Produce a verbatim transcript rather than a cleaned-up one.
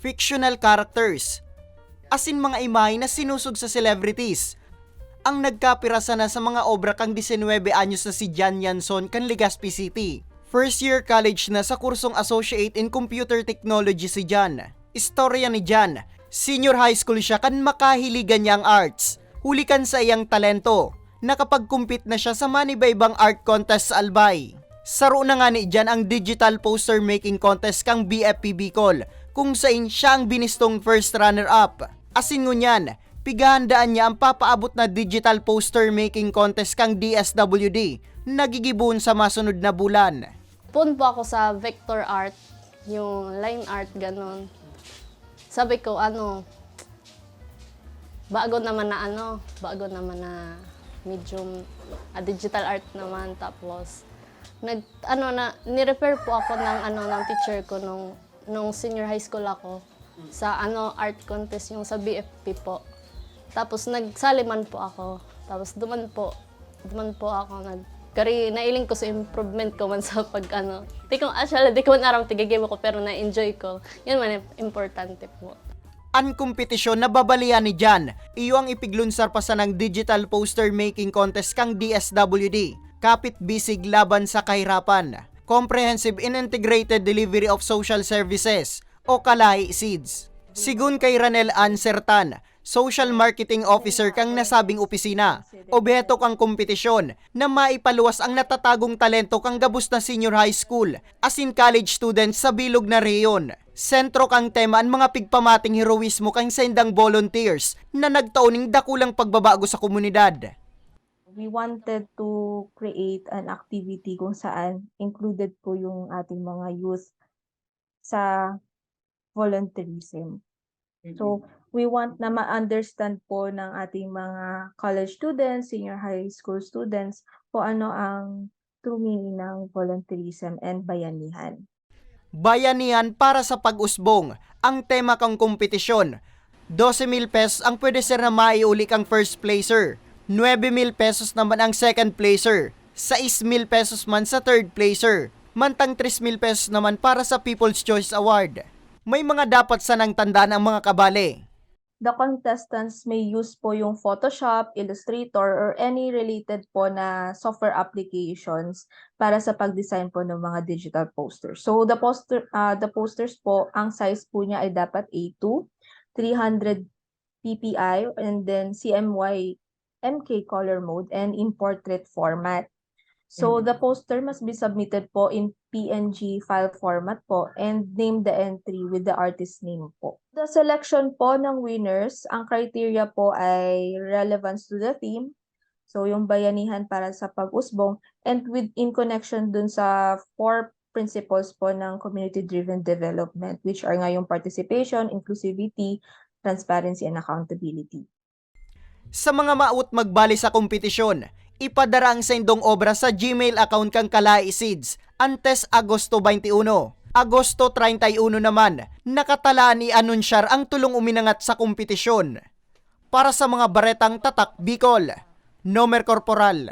fictional characters, asin mga imahe na sinusog sa celebrities. Ang nagkapirasa na sa mga obra kang disinwebe anyos na si Jan Yanson kan Legazpi City. First year college na sa kursong Associate in Computer Technology si Jan. Istorya ni Jan, senior high school siya kan makahiligan niya ang arts. Huli kan saiyang talento, nakapag-compete na siya sa manibaybang art contest sa Albay. Saro na ngani diyan ang digital poster making contest kan B F P Bicol, kung sain siya ang binistong first runner-up. Asin ngunyan, pighahandaan niya ang papaabot na digital poster making contest kan D S W D na gigibohon sa masunod na bulan. Pun po ako sa vector art, yung line art, ganon. Sabi ko, ano, bago naman na ano, bago naman na medium, ah, digital art naman. Tapos, nag, ano na, ni-refer po ako ng, ano, ng teacher ko nung, nung senior high school ako sa, ano, art contest, yung sa B F P po. Tapos, nagsali man po ako. Tapos, duman po, duman po ako nag, kari, nailing ko sa improvement ko man sa pag, ano, di ko, actually, di ko man aram tigigibo ko, pero na-enjoy ko. Yun man, importante po. An kompetisyon na babalian ni Jan, iyo ang ipiglunsar pa sanang digital poster making contest kan D S W D, Kapit Bisig Laban sa Kahirapan, Comprehensive and Integrated Delivery of Social Services, o Kalahi SIDS. Sigun kay Ranel Ann Sertan, Social Marketing Officer kan nasabing opisina, obheto kan kompetisyon na maipaluwas ang natatagong talento kan gabos na senior high school asin college students sa bilog na rehiyon. Sentro kan tema an mga pigpamating heroismo kan saindang volunteers na nagtao nin dakulang pagbabago sa komunidad. We wanted to create an activity kung saan included po yung ating mga youth sa volunteerism. So, we want na ma-understand po ng ating mga college students, senior high school students, kung ano ang true meaning ng volunteerism and bayanihan. Bayanihan para sa pag-usbong, ang tema kan kompetisyon. Dose mil pesos ang pwede ser na maiuli kan first placer, nuebe mil pesos naman ang second placer, sais mil pesos man sa third placer, mantang tres mil pesos naman para sa People's Choice Award. May mga dapat sanang tandaan ang mga kabale. The contestants may use po yung Photoshop, Illustrator, or any related po na software applications para sa pag-design po ng mga digital posters. So the poster uh, the posters po, ang size po niya ay dapat A two, three hundred P P I, and then C M Y M K color mode and in portrait format. So the poster must be submitted po in P N G file format po and name the entry with the artist name po. The selection po ng winners, ang criteria po ay relevance to the theme. So yung bayanihan para sa pag-usbong and with in connection dun sa four principles po ng community-driven development, which are nga yung participation, inclusivity, transparency, and accountability. Sa mga maawot magbali sa kompetisyon, ipadara ang saindong obra sa Gmail account kan Kalahi SIDS antes Agosto twenty-one. Agosto treinta y uno naman, nakatalaan i-anunsyar ang tulong uminangat sa kompetisyon. Para sa mga baretang Tatak Bicol, Nomer Corporal.